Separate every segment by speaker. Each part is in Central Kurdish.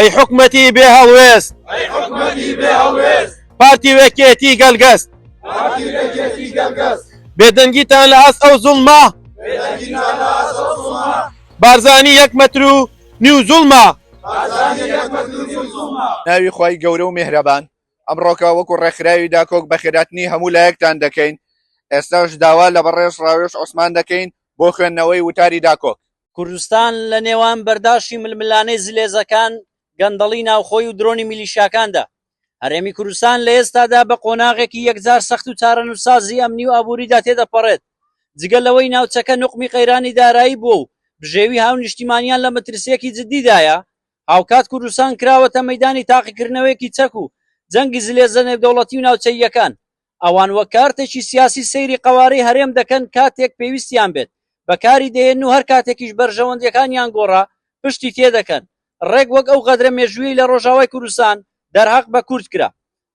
Speaker 1: ئەی حکومەتی بێ هەڵوێست
Speaker 2: ئەی حکومەتی بێ هەڵوێست
Speaker 1: پارتی و یەکێتی گەلگەست
Speaker 2: پارتی و یەکێتی گەلگەست
Speaker 1: بێدەنگیتان لە ئاست ئەو زوڵمە
Speaker 2: بێدەنگیتان لە ئاست ئەو زوڵمە
Speaker 1: بارزانی یەک مەتر و نیو زوڵمە
Speaker 2: بارزانی یەک مەتر و نیو زوڵمە.
Speaker 3: ناوی خوای گەورە و میهرەبان ئەمڕۆکە وەکو ڕێکخراوی داکۆک بەخێراتنی هەموو لایەکتان دەکەین ئێستاش داوا لە بەڕێز ڕاوێژ عوسمان دەکەین بۆ خوێندنەوەی وتاری داکۆک.
Speaker 4: کوردستان لە نێوان بەرداشی ململانێی زلێزەکان، گەندەڵی ناوخۆی و درۆنی میلیشیاکاندا، هەرێمی کوردستان لە ئێستادا بە قۆناغێکی یەکجار سەخت و چارەنووسسازی ئەمنی و ئابووریدا تێدەپەڕێت، جگە لەوەی ناوچەکە نوقمی قەیرانی دارایی بووە و بژێوی هاونیشتیمانیان لە مەترسییەکی جددیدایە، هاوکات کوردستان کراوەتە مەیدانی تاقیکردنەوەیەکی چەک و جەنگی زلێزە نێودەوڵەتی و ناوچەییەکان. ئەوان وەک کارتێکی سیاسی سەیری قەوارەی هەرێم دەکەن کاتێک پێویستیان بێت بەکاری دەهێنن و هەر کاتێکیش بەرژەوەندیەکانیان گۆڕا پشتی تێدەکەن ڕێک وەک ئەو غەدرە مێژوویەی لە ڕۆژاوای کوردستان دەرهەق بە کورد کرا.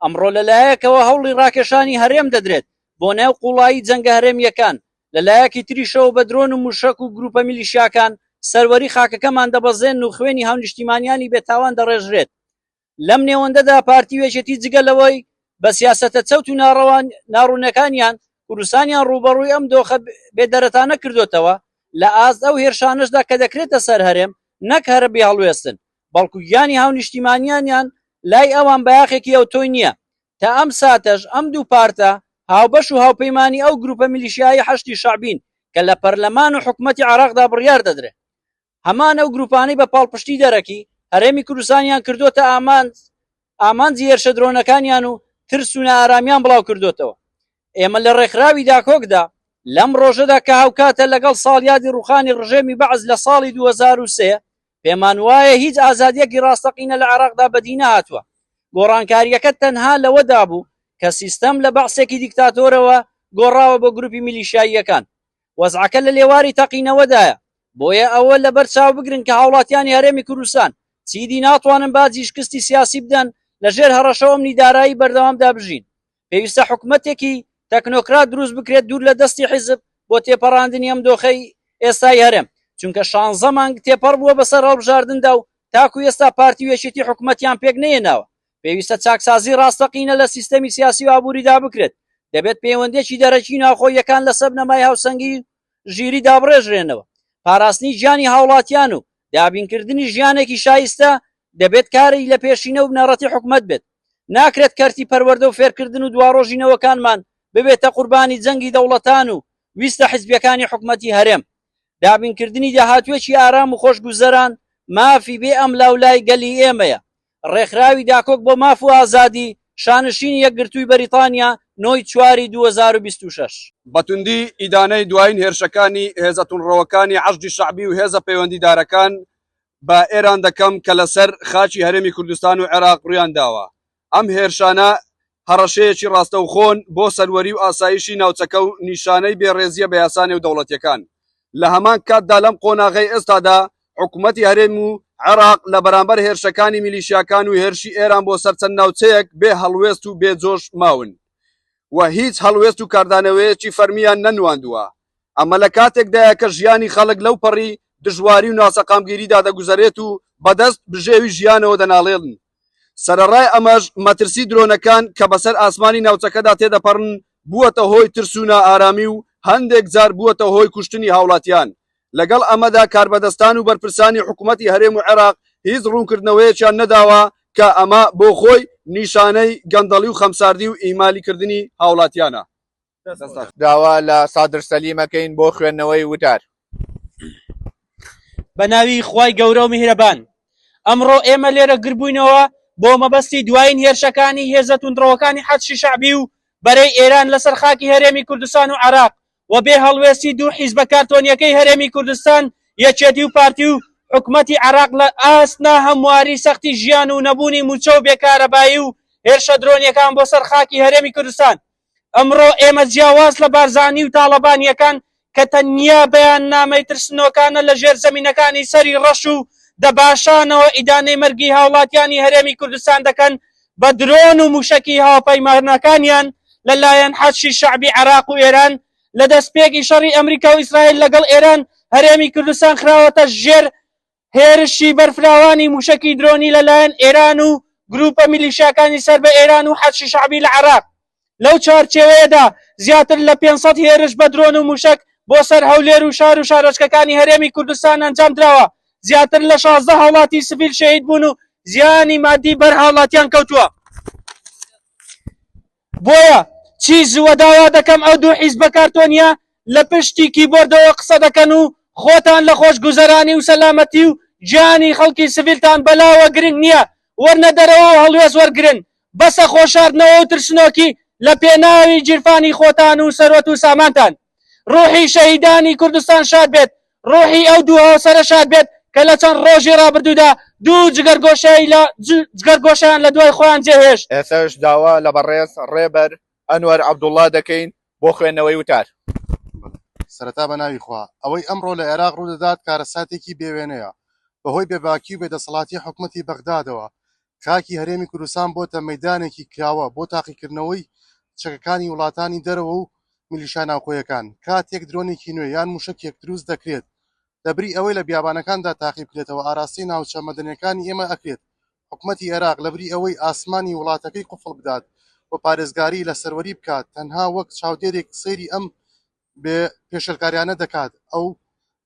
Speaker 4: ئەمڕۆ لە لایەکەوە هەوڵی ڕاکێشانی هەرێم دەدرێت بۆ نێو قوڵایی جەنگە هەرێمییەکان، لە لایەکی تریشەوە بە درۆن و موشەک و گروپە میلیشیاکان سەروەری خاکەکەمان دەبەزێنن و خوێنی هاونیشتیمانیانی بێتاوان دەڕێژرێت. لەم نێوەندەدا پارتی و یەکێتی جگە لەوەی بە سیاسەتە چەوت و ناڕوونەکانیان کوردستانیان ڕووبەڕووی ئەم دۆخە بێدەرەتانە کردۆتەوە، لە ئاست ئەو هێرشانەشدا کە دەکرێتە سەر هەرێم نەک هەر بێهەڵوێستن، بەڵکو گیانی هاونیشتیمانیانیان لای ئەوان بایەخێکی ئەوتۆی نییە. تا ئەم ساتەش ئەم دوو پارتە هاوبەش و هاوپەیمانی ئەو گروپە میلیشیایەی حەشدی شەعبین کە لە پەرلەمان و حکومەتی عێراقدا بڕیار دەدرێن. هەمان ئەو گروپانەی بە پاڵپشتی دەرەکی، هەرێمی کوردستانیان کردۆتە ئامانج ئامانجی هێرشە درۆنەکانیان و ترس و نائارامیان بڵاو کردۆتەوە. ئێمە لە ڕێکخراوی داکۆکدا، لەم ڕۆژەدا کە هاوکاتە لەگەڵ ساڵیادی ڕووخانی ڕژێمی بەعس لە ساڵی 2003، پێمان وایە هیچ ئازادییەکی ڕاستەقینە لە عێراقدا بەدی نەهاتووە. گۆڕانکارییەکە تەنها لەوەدا بوو کە سیستەم لە بەعسێکی دیکتاتۆرەوە گۆڕاوە بۆ گروپی میلیشیاییەکان. وەزعەکە لە لێواری تەقینەوەدایە، بۆیە ئەوە لەبەر چاو بگرن کە هاوڵاتیانی هەرێمی کوردستان چیدی ناتوانن باجی شکستی سیاسی بدەن لە ژێر هەڕەشە و ئەمنی دارایی بەردەوامدا بژین. پێویستە حکومەتێکی تەکنۆکرات دروست بکرێت دوور لە دەستی حیزب بۆ تێپەڕاندنی ئەم دۆخەی ئێستای هەرێم، چونکە شانزە مانگ تێپەڕ بووە بەسەر هەڵبژاردندا و تاکو ئێستا پارتی و یەکێتی حکومەتیان پێک نەهێناوە. پێویستە چاکسازی ڕاستەقینە لە سیستەمی سیاسی و ئابووریدا بکرێت، دەبێت پەیوەندییەکی دەرەکی و ناوخۆییەکان لەسەر بنەمای هاوسەنگی و ژیری دابڕێژرێنەوە. پاراستنی گیانی هاوڵاتیان و دابینکردنی ژیانێکی شایستە دەبێت کاری لەپێشینە و بنەڕەتی حکومەت بێت. ناکرێت کەرتی پەروەردە و فێرکردن و دواڕۆژی نەوەکانمان ببێتە قوربانی جەنگی دەوڵەتان و ویستە حزبیەکانی حکومەتی هەرێم. دابینکردنی داهاتوویەکی ئارام و خۆشگوزەران مافی بێ ئەملاولای گەلی ئێمەیە. ڕێکخراوی داکۆک بۆ ماف و ئازادی، شانشینی یەکگرتووی بەریتانیا، نۆی چواری 2026.
Speaker 5: بە توندی ئیدانەی دوایین هێرشەکانی هێزە توندڕەوەکانی حەشدی شەعبی و هێزە پەیوەندیدارەکان بە ئێران دەکەم کە لەسەر خاکی هەرێمی کوردستان و عێراق ڕوویان داوە. ئەم هێرشانە هەڕەشەیەکی ڕاستەوخۆن بۆ سەروەری و ئاسایشی ناوچەکە و نیشانەی بێڕێزییە بە یاسا نێودەوڵەتییەکان. لە هەمان کاتدا لەم قۆناغەی ئێستادا حکومەتی هەرێم و عێراق لە بەرامبەر هێرشەکانی میلیشیاکان و هێرشی ئێران بۆ سەر چەند ناوچەیەک بێ هەڵوێست و بێ جۆش ماون و هیچ هەڵوێست و کاردانەوەیەکی فەرمییان نەنواندووە. ئەمە لە کاتێکدایە کە ژیانی خەڵک لەو پەڕی دژواری و ناسەقامگیریدا دەگوزەرێت و بەدەست بژێوی ژیانەوە دەناڵێنن. سەرەڕای ئەمەش مەترسی درۆنەکان کە بەسەر ئاسمانی ناوچەکەدا تێدەپەڕن بووەتە هۆی ترس و نائارامی و هەندێک جار بووەتە هۆی کوشتنی هاوڵاتیان. لەگەڵ ئەمەدا کاربەدەستان و بەرپرسانی حکومەتی هەرێم و عێراق هیچ ڕوونکردنەوەیەکیان نەداوە کە ئەمە بۆ خۆی نیشانەی گەندەڵی و خەمساردی و ئیهمالیکردنی هاوڵاتیانە.
Speaker 3: داوا لە سادر سەلیم ئەکەین بۆ خوێندنەوەی وتار.
Speaker 6: بە ناوی خوای گەورە و میهرەبان ئەمڕۆ ئێمە لێرە گربووینەوە بۆ مەبەستی دوایین هێرشەکانی هێزە توندڕەوەکانی حەشدی شەعبی و بەرەی ئێران لەسەر خاکی هەرێمی کوردستان و عێراق و بێ هەڵوێستی دوو حیزبە کارتۆنیەکەی هەرێمی کوردستان یەکێتی و پارتی و حکومەتی عێراق لە ئاست ناهەمواری سەختی ژیان و نەبوونی مووچە و بێکارەبایی و هێرشە درۆنیەکان بۆ سەر خاکی هەرێمی کوردستان ئەمڕۆ ئێمە جیاواز لە بارزانی و تاڵەبانییەکان کە تەنیا بەیاننامەی ترسنۆکانە لە ژێر زەمینەکانی سەری ڕەش و دەباشانەوە ئیدانەی مەرگی هاوڵاتیانی هەرێمی کوردستان دەکەن بە درۆن و موشەکی هاوپەیمانەکانیان لە لایەن حەشدی شەعبی عێراق و ئێران لە دەستپێکی شەڕی ئەمریکا و ئیسرائیل لەگەڵ ئێران هەرێمی کوردستان خراوەتە ژێر. هێرشی بەرفراوانی مووشەکی درۆنی لەلایەن ئێران و گرووپە میلیشیاکانی سەر بە ئێران و حەشدی شەعبی لە عێراق. لەو چوارچێوەیەدا زیاتر لە 500 هێرش بە درۆن و مووشەک بۆ سەر هەولێر و شار و شارۆچکەکانی هەرێمی کوردستان ئەنجامدراوە، زیاتر لە 16 هاوڵاتی سڤیل شەهید بوون و زیانی مادی بەر هاوڵاتیان کەوتووە. بۆیە چی زووە داوا دەکەم ئەو دوو حیزبە کارتۆنیە لە پشتی کیبۆردەوە قسە دەکەن و خۆتان لە خۆشگوزەرانی و سەلامەتی و گیانی خەڵکی سڤیلتان بەلاوە گرنگ نییە وەرنە دەرەوە و هەڵوێست وەرگرن بەسە خۆشاردنەوە و ترسنۆکی لە پێناوی گیرفانی خۆتان و سەروەت و سامانتان ڕوحی شەهیدانی کوردستان شاد بێت ڕوحی ئەو دوو هاوسەرە شاد بێت کە لە چەند ڕۆژی ڕابردوودا دوو جگەرگۆشەی لە جگەرگۆشەیان لە دوای خۆیان جێهێشت.
Speaker 3: ئێستاش داوا لە بەڕێز ڕێبەر ئەنوەر عەبدوڵا دەکەین بۆ خوێندنەوەی وتار.
Speaker 7: سەرەتا بە ناوی خوا. ئەوەی ئەمڕۆ لە عێراق ڕوودەدات کارەساتێکی بێوێنەیە. بەهۆی بێباکی و بێدەسەڵاتی حکومەتی بەغدادەوە، خاکی هەرێمی کوردستان بۆتە مەیدانێکی کراوە بۆ تاقیکردنەوەی چەکەکانی وڵاتانی دەرەوە و میلیشیا ناوخۆیەکان. کاتێک درۆنێکی نوێ یان موشەکێک دروست دەکرێت، لەبری ئەوەی لە بیابانەکاندا تاقی بکرێتەوە ئاراستەی ناوچە مەدەنیەکانی ئێمە ئەکرێت. حکومەتی عێراق لەبری ئەوەی ئاسمانی وڵاتەکەی قفڵ بدات و پارێزگاری لە سەروەری بکات، تەنها وەک چاودێرێک سەیری ئەم بێ پێشێلکاریانە دەکات. ئەو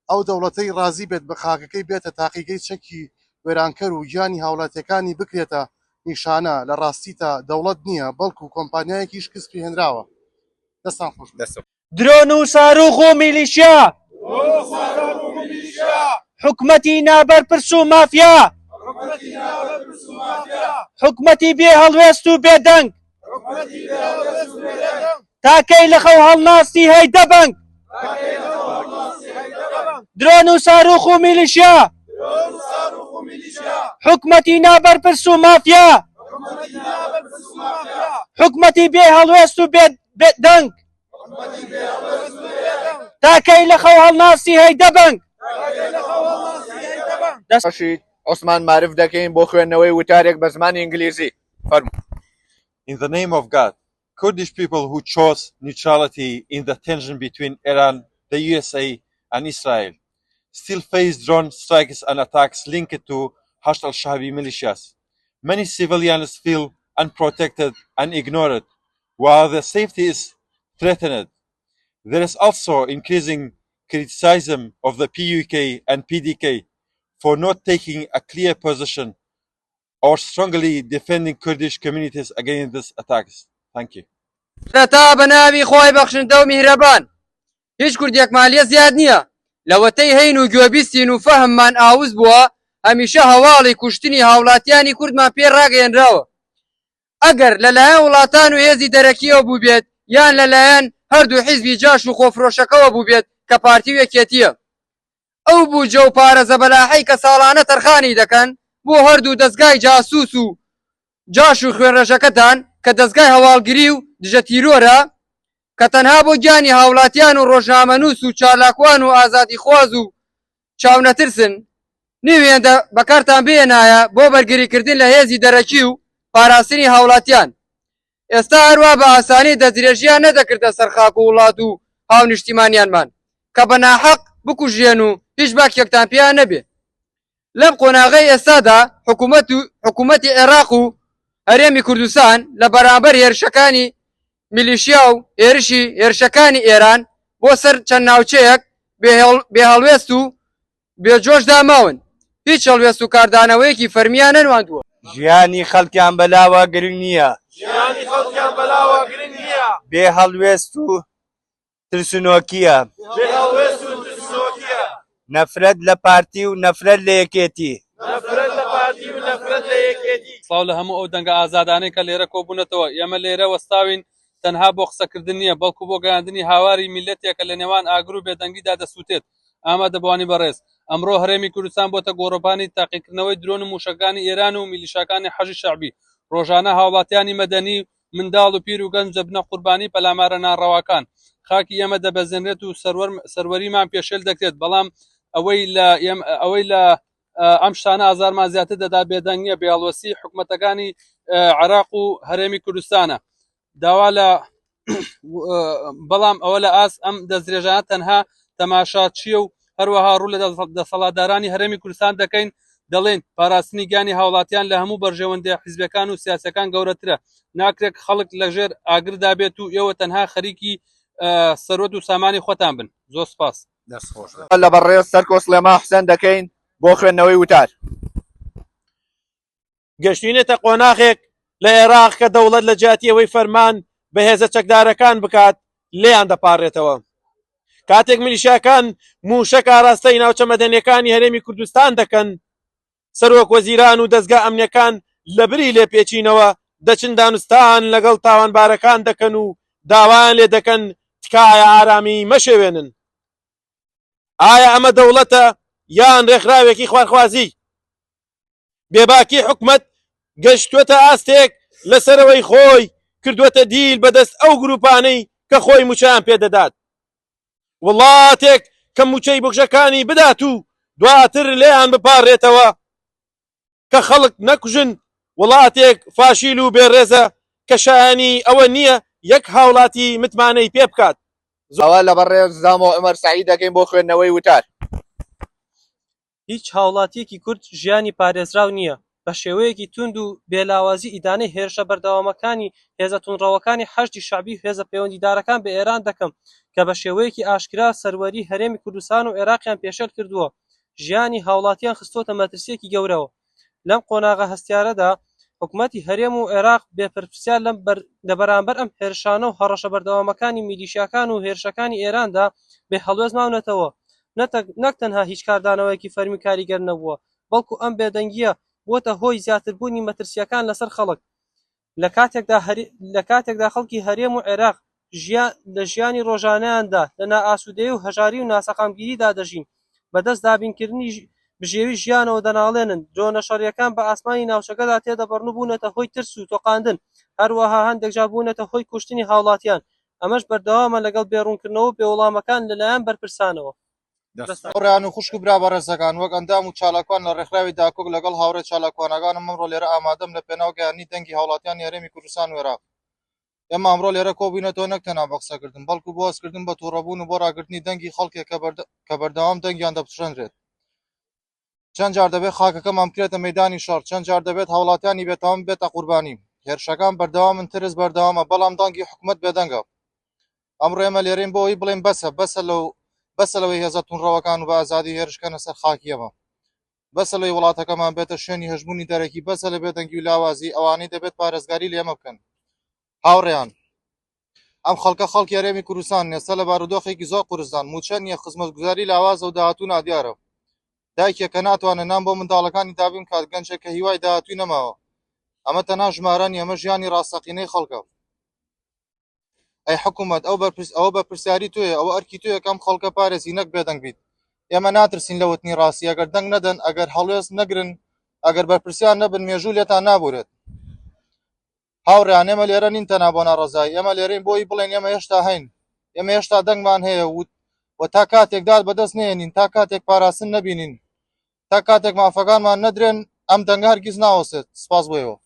Speaker 7: ئەو دەوڵەتەی ڕازی بێت بە خاکەکەی بێتە تاقیگەی چەکی وێرانکەر و گیانی هاوڵاتیەکانی بکرێتە نیشانە، لە ڕاستیتا دەوڵەت نییە، بەڵکو کۆمپانیایەکی شکست پێهێنراوە. دەستان خۆش بێت.
Speaker 6: درۆن و ساروخ و میلیشیا، حکومەتی نابەرپرس و مافیا، حکومەتی بێ هەڵوێست و بێدەنگ، تا کەی لە خەو هەڵناستی هەی دەبەنگ؟ درۆن و ساروخ و میلیشیا، حکومەتی نابەرپرس و مافیا، حکومەتی بێ هەڵوێست و بێدەنگ، تا کەی لە خەو هەڵناستی هەی دەبەنگ؟
Speaker 3: ڕەشید عوسمان مارف دەکەین بۆ خوێندنەوەی وتارێک بە زمانی ئینگلیزی. فەرموو.
Speaker 8: In the name of God, Kurdish people who chose neutrality in the tension between Iran, the USA and Israel still face drone strikes and attacks linked to Hashd al-Shaabi militias. Many civilians feel unprotected and ignored, while their safety is threatened. There is also increasing criticism of the PUK and PDK for not taking a clear position or strongly defending Kurdish communities against these attacks. Thank you.
Speaker 9: سەرەتا بە ناوی خوای بەخشندە و میهرەبان. هیچ کوردێکمان لێ زیاد نییە. لەوەتەی هەین و گوێبیستین و فەهممان ئاوس بووە، هەمیشە هەواڵی کوشتنی هاوڵاتیانی کوردمان پێ ڕاگەیەنراوە. ئەگەر لەلایەن وڵاتان و هێزی دەرەکییەوە بووبێت یان لەلایەن هەردوو حیزبی جاش و خۆفرۆشەکەوە بووبێت کە پارتی و یەکێتییە. ئەو بوجە و پارە زەبەلاحەی کە ساڵانە تەرخانی دەکەن بۆ هەردوو دەزگای جاسوس و جاش و خوێنڕێژەکەتان کە دەزگای هەواڵگری و دژە تیرۆرە کە تەنها بۆ گیانی هاوڵاتیان و ڕۆژنامەنووس و چالاکوان و ئازادیخواز و چاونەترسن نیو هێندە بەکارتان بهێنایە بۆ بەرگریکردن لە هێزی دەرەکی و پاراستنی هاوڵاتیان ئێستا هەروا بە ئاسانی دەستدرێژییان نەدەکردە سەر خاک و وڵات و هاونیشتیمانیانمان کە بە ناحەق بکوژرێن و هیچ باکێکتان پێیان نەبێ. لەم قۆناغەی ئێستادا حکوومەت و حکوومەتی عێراق و هەرێمی کوردستان لە بەرامبەر هێرشەکانی میلیشیا و هێرشی هێرشەکانی ئێران بۆ سەر چەند ناوچەیەک بێهەڵوێست و بێ جۆش داماون، هیچ هەڵوێست و کاردانەوەیەکی فەرمییان نەنواندووە.
Speaker 10: ژیانی خەڵکیان بەلاوە گرنگ نییە.
Speaker 2: ژیانی خەڵکیان بەلاوە گرنگ نییە.
Speaker 10: بێ هەڵوێست و ترسنۆکییە.
Speaker 2: بێ هەڵوێست و ترسنۆکییە.
Speaker 10: نەفرەت لە پارتی و نەفرەت لە یەکێتی.
Speaker 2: نەفرەت لە پارتی و نەفرەت لە یەکێتی.
Speaker 11: سڵاو لە هەموو ئەو دەنگە ئازادانەی کە لێرە کۆبوونەتەوە، ئێمە لێرە وەستاوین تەنها بۆ قسەکردن نییە، بەڵکو بۆ گەیاندنی هاواری میللەتێکە لە نێوان ئاگر و بێدەنگیدا دەسووتێت. ئامادەبووانی بەڕێز، ئەمڕۆ هەرێمی کوردستان بۆتە گۆڕەپانی تاقیکردنەوەی درۆن و مووشەکانی ئێران و میلیشاکانی حەشدی شەعبی. ڕۆژانە هاوڵاتیانی مەدەنی، منداڵ و پیر و گەنج دەبنە قوربانی پەلامارە ناڕەواکان. خاکی ئێمە دەبەزێنرێت و سەروەریمان پێشێل دەکرێت، بەڵام ئەوەی لە ئەوەی لە ئەم شتانە ئازارمان زیاتر دەدا بێدەنگییە، بێهەڵوێستی حکومەتەکانی عێراق و هەرێمی کوردستانە. داوا لە بەڵام ئەوە لە ئاست ئەم دەستدرێژانە تەنها تەماشاچییە و هەروەها ڕوو لە دەسەڵاتدارانی هەرێمی کوردستان دەکەین دەڵێین پاراستنی گیانی هاوڵاتیان لە هەموو بەرژەوەندیە حیزبیەکان و سیاسیەکان گەورەترە ناکرێت خەڵک لەژێر ئاگردا بێت و ئێوە تەنها خەریکی سەروەت و سامانی خۆتان بن زۆر سپاس.
Speaker 3: دەست خۆش. لە بەڕێز سەرکۆ سڵێمان حوسێن دەکەین بۆ خوێندنەوەی وتار.
Speaker 1: گەشتوینەتە قۆناغێک لە عێراق کە دەوڵەت لە جیاتی ئەوەی فەرمان بە هێزە چەکدارەکان بکات لێیان دەپاڕێتەوە. کاتێک میلیشیاکان مووشەک ئاراستەی ناوچە مەدەنیەکانی هەرێمی کوردستان دەکەن، سەرۆک وەزیران و دەزگا ئەمنیەکان لەبری لێپێچینەوە دەچن دانوستان لەگەڵ تاوانبارەکان دەکەن و داوایان لێ دەکەن تکایە ئارامی مەشێوێنن. ئایا ئەمە دەوڵەتە یان ڕێکخراوێکی خوارخوازی؟ بێباکی حکومەت گەشتووەتە ئاستێک لەسەرەوەی خۆی کردووەتە دیل بەدەست ئەو گروپانەی کە خۆی موچەیان پێدەدات. وڵاتێک کە موچەی بکوژەکانی بدات و دواتر لێیان بپاڕێتەوە کە خەڵک نەکوژن، وڵاتێک فاشیل و بێڕێزە کە شایانی ئەوە نییە یەک هاوڵاتی متمانەی پێ بکات.
Speaker 3: داوا لە بەڕێز زامۆ عومەر سەعید دەکەین بۆ خوێندنەوەی وتار.
Speaker 12: هیچ هاوڵاتییەکی کورد ژیانی پارێزراو نییە، بە شێوەیەکی توند و بێ لاوازی ئیدانەی هێرشە بەردەوامەکانی هێزە توندڕەوەکانی حەشدی شەعبی و هێزە پەیوەندیدارەکان بە ئێران دەکەم کە بە شێوەیەکی ئاشکرا سەروەری هەرێمی کوردستان و عێراقیان پێشێل کردووە ژیانی هاوڵاتیان خستووەتە مەترسییەکی گەورەوە. لەم قۆناغە هەستیارەدا حکومەتی هەرێم و عێراق بێ پرسیار لەم لە بەرامبەر ئەم هێرشانە و هەڕەشە بەردەوامەکانی میلیشیاکان و هێرشەکانی ئێراندا بێ هەڵوێست ماونەتەوە. نەک تەنها هیچ کاردانەوەیەکی فەرمی کاریگەر نەبووە، بەڵکو ئەم بێدەنگییە بووەتە هۆی زیاتربوونی مەترسییەکان لەسەر خەڵک. لە کاتێکدا خەڵکی هەرێم و عێراق لە ژیانی ڕۆژانەیاندا لە نائاسوودەیی و هەژاری و ناسەقامگیریدا دەژین، بەدەست دابینکردنی بژێوی ژیانەوە دەناڵێنن، درۆنە شەڕییەکان بە ئاسمانی ناوچەکەدا تێدەپەڕن و بوونەتە هۆی ترس و تۆقاندن، هەروەها هەندێکجار بوونەتە هۆی کوشتنی هاوڵاتیان، ئەمەش بەردەوامە لەگەڵ بێ ڕوونکردنەوە و بێ وەڵامەکان لەلایەن بەرپرسانەوە.
Speaker 7: هاوڕێیان و خوشک و برا بەڕێزەکان، وەک ئەندام و چالاکوان لە ڕێکخراوی داکۆک لەگەڵ هاوڕێ چالاکوانەکانم ئەمڕۆ لێرە ئامادەم لە پێناو گەیاندنی دەنگی هاوڵاتیانی هەرێمی کوردستان و عێراق. ئێمە ئەمڕۆ لێرە کۆبووینەتەوە نەک تەنها بۆ قسەکردن، بەڵکو بۆ هەستکردن بە توڕەبوون و بۆ ڕاگرتنی دەنگی خەڵکێک کە بەردەوام دەنگیان دەپچڕێنرێت. چەند جار دەبێت خاکەکەمان بکرێتە مەیدانی شەڕ، چەند جار دەبێت هاوڵاتیانی بێتاوان ببێتە قوربانی. هێرشەکان بەردەوامن، ترس بەردەوامە، بەڵام دەنگی حکومەت بێدەنگە. ئەمڕۆ ئێمە لێرەین بۆ ئەوەی بڵێین بەسە، بەسە لەو بەسە لەوەی هێزە توندڕەوەکان و بە ئازادی هێرش بکەنە سەر خاکی ئێمە. بەسە لەوەی وڵاتەکەمان بێتە شوێنی هەژموونی دەرەکی، بەسە لە بێدەنگی و لاوازی ئەوانەی دەبێت پارێزگاری لە ئێمە بکەن. هاوڕێیان، ئەم خەڵکە خەڵکی هەرێمی کوردستانن، ئێستا لە بارودۆخێکی زۆر قورسدان، مووچە نییە، خزمەتگوزاری لاوازە و داهاتوو نادیارە. دایکێک کە ناتوانێت نان بۆ منداڵەکانی دابین بکات، گەنجێک کە هیوای داهاتووی نەماوە. ئەمە تەنها ژمارە نییە، ئەمە ژیانی ڕاستەقینەی خەڵکە. ئەی حکومەت، ئەو بەرپرس، ئەوە بەرپرسیاری تۆیە، ئەوە ئەرکی تۆیە کە ئەم خەڵکە پارێزی نەک بێدەنگ بیت. ئێمە ناترسین لە وتنی ڕاستی، ئەگەر دەنگ نەدەن، ئەگەر هەڵوێست نەگرن، ئەگەر بەرپرسیار نەبن، مێژوو لێتان نابورێت. هاوڕێیان، ئێمە لێرە نین تەنها بۆ ناڕەزایی، ئێمە لێرەین بۆ ئەوەی بڵێین ئێمە هێشتا هەین، ئێمە هێشتا دەنگمان هەیە و و تا کاتێک داد بەدەست نەهێنین، تا کاتێک پاراستن نەبینین، تا کاتێک مافەکانمان نەدرێن، ئەم دەنگە هەرگیز ناوەستێت. سپاس بۆ ئێوە.